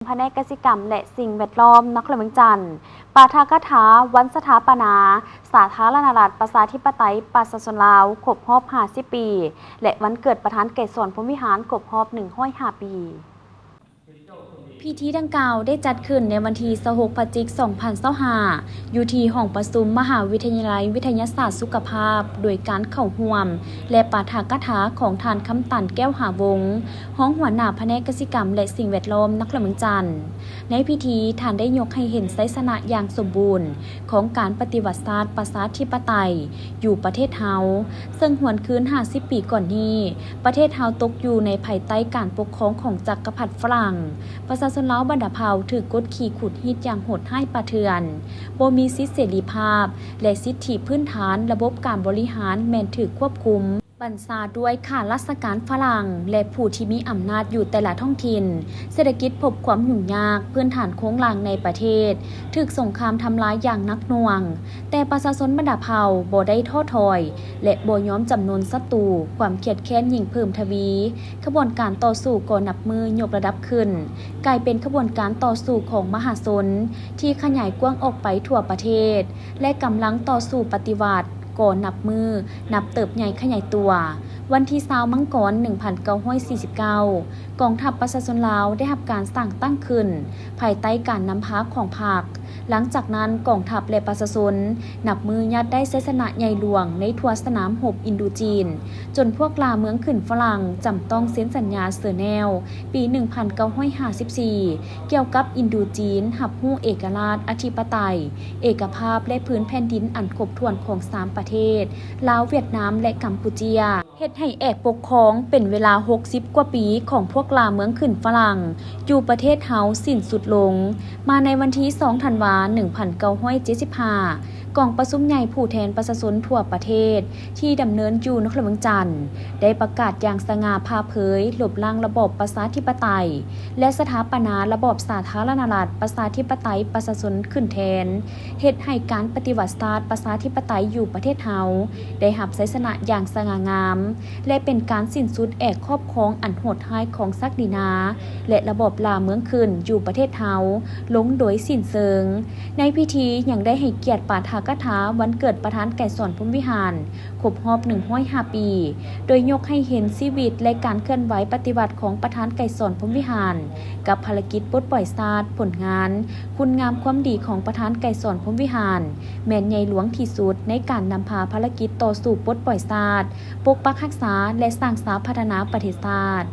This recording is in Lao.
ພະແນກກະສິກຳ ແລະ ສິ່ງແວດລ້ອມ ນະຄອນຫຼວງວຽງຈັນ ປາຖະກະຖາວັນສະຖາປະນາ ສາທາລະນະລັດ ປະຊາທິປະໄຕ ປະຊາຊົນລາວ ຄົບຮອບຫ້າສິບປີ ແລະ ວັນເກີດປະທານໄກສອນ ພົມວິຫານ ຄົບຮອບໜຶ່ງຮ້ອຍຫ້າປີ. ພິທີດັ່ງກ່າວໄດ້ຈັດຂຶ້ນໃນວັນທີຊາວຫົກ ພະຈິກ ສອງພັນຊາວຫ້າ ຢູ່ທີ່ຫ້ອງປະຊຸມມະຫາວິທະຍາໄລວິທະຍາສາດສຸຂະພາບ ໂດຍການເຂົ້າຮ່ວມ ແລະ ປາຖະກະຖາຂອງທ່ານ ຄຳຕັນ ແກ້ວຫາວົງ ຮອງຫົວໜ້າພະແນກກະສິກຳ ແລະ ສິ່ງແວດລ້ອມ ນະຄອນຫຼວງວຽງຈັນ. ໃນພິທີ, ທ່ານໄດ້ຍົກໃຫ້ເຫັນໄຊຊະນະຢ່າງສົມບູນຂອງການປະຕິວັດຊາດປະຊາທິປະໄຕຢູ່ປະເທດເຮົາ, ເຊິ່ງຫວນຄືນຫ້າສິບປີກ່ອນນີ້, ປະເທດເຮົາຕົກຢູ່ໃນພາຍໃຕ້ການປົກຄອງຂອງຈັກກະພັດຝຣັ່ງ. ປະຊາຊົນລາວບັນດາເຜົ່າຖືກກົດຂີ່ຂູດຮີດຢ່າງໂຫດຮ້າຍປ່າເຖື່ອນ, ບໍ່ມີສິດເສລີພາບ ແລະ ສິດທິພື້ນຖານ, ລະບົບການບໍລິຫານແມ່ນຖືກຄວບຄຸມ ບັນຊາດ້ວຍຂ້າລາຊະການຝຣັ່ງ ແລະ ຜູ້ທີ່ມີອຳນາດຢູ່ແຕ່ລະທ້ອງຖິ່ນ. ເສດຖະກິດພົບຄວາມຫຍຸ້ງຍາກ, ພື້ນຖານໂຄງລ່າງໃນປະເທດຖືກສົງຄາມທຳລາຍຢ່າງໜັກໜ່ວງ, ແຕ່ປະຊາຊົນບັນດາເຜົ່າບໍ່ໄດ້ທໍ້ຖອຍ ແລະ ບໍ່ຍອມຈຳນົນສັດຕູ. ຄວາມຄຽດແຄ້ນຍິ່ງເພີ່ມທະວີ, ຂະບວນການຕໍ່ສູ້ກໍນັບມື້ຍົກລະດັບຂຶ້ນ, ກາຍເປັນຂະບວນການຕໍ່ສູ້ຂອງມະຫາຊົນທີ່ຂະຫຍາຍກວ້າງອອກໄປທົ່ວປະເທດ ແລະ ກຳລັງຕໍ່ສູ້ປະຕິວັດ ກໍນັບມື້ນັບເຕີບໃຫຍ່ຂະຫຍາຍຕົວ. ວັນທີຊາວ ມັງກອນ ໜຶ່ງພັນເກົ້າຮ້ອຍສີ່ສິບເກົ້າ, ກອງທັບປະຊາຊົນລາວໄດ້ຮັບການສ້າງຕັ້ງຂຶ້ນພາຍໃຕ້ການນຳພາຂອງພັກ. ຫຼັງຈາກນັ້ນ, ກອງທັບ ແລະ ປະຊາຊົນນັບມື້ຍາດໄດ້ໄຊຊະນະໃຫຍ່ຫຼວງໃນທົ່ວສະໜາມຮົບອິນໂດຈີນ, ຈົນພວກລ່າເມືອງຂຶ້ນຝຣັ່ງຈຳຕ້ອງເຊັນສັນຍາເຊີແນວ ປີໜຶ່ງພັນເກົ້າຮ້ອຍຫ້າສິບສີ່ ກ່ຽວກັບອິນໂດຈີນຮັບຮູ້ເອກະລາດ, ອະທິປະໄຕ, ເອກະພາບ ແລະ ພື້ນແຜ່ນດິນອັນຄົບຖ້ວນຂອງສາມປະເທດ ລາວ, ຫວຽດນາມ ແລະ ກຳປູເຈຍ, ເຮັດໃຫ້ແອກປົກຄອງເປັນເວລາຫົກສິບກວ່າປີຂອງພວກລ່າເມືອງຂຶ້ນຝຣັ່ງຢູ່ປະເທດເຮົາສິ້ນສຸດລົງ. ມາໃນວັນທີສອງ ທັນວາ ໜຶ່ງພັນເກົ້າຮ້ອຍເຈັດສິບຫ້າ, ກອງປະຊຸມໃຫຍ່ຜູ້ແທນປະຊາຊົນທົ່ວປະເທດ ທີ່ດຳເນີນຢູ່ນະຄອນຫຼວງວຽງຈັນ ໄດ້ປະກາດຢ່າງສະຫງ່າຜ່າເຜີຍ ລົບລ້າງລະບອບປະຊາທິປະໄຕ ແລະ ສະຖາປະນາລະບອບສາທາລະນະລັດ ປະຊາທິປະໄຕ ປະຊາຊົນຂຶ້ນແທນ, ເຮັດໃຫ້ການປະຕິວັດຊາດປະຊາທິປະໄຕຢູ່ປະເທດເຮົາ ໄດ້ຮັບໄຊຊະນະຢ່າງສະຫງ່າງາມ ແລະ ເປັນການສິ້ນສຸດແອກຄອບຄອງອັນໂຫດຮ້າຍຂອງສັກດິນາ ແລະ ລະບອບລ່າເມືອງຂຶ້ນຢູ່ປະເທດເຮົາລົງໂດຍສິ້ນເຊີງ. ໃນພິທີຍັງໄດ້ໃຫ້ກຽດປາຖະກະຖາວັນເກີດປະທານໄກສອນ ພົມວິຫານ ຄົບຮອບໜຶ່ງຮ້ອຍຫ້າປີ ໂດຍຍົກໃຫ້ເຫັນຊີວິດ ແລະ ການເຄື່ອນໄຫວປະຕິວັດຂອງປະທານໄກສອນ ພົມວິຫານ ກັບພາລະກິດປົດປ່ອຍຊາດ, ຜົນງານ, ຄຸນງາມຄວາມດີຂອງປະທານໄກສອນ ພົມວິຫານ ແມ່ນໃຫຍ່ຫຼວງທີ່ສຸດໃນການນຳພາພາລະກິດຕໍ່ສູ້ປົດປ່ອຍຊາດ, ປົກປັກຮັກສາ ແລະ ສ້າງສາພັດທະນາປະເທດຊາດ.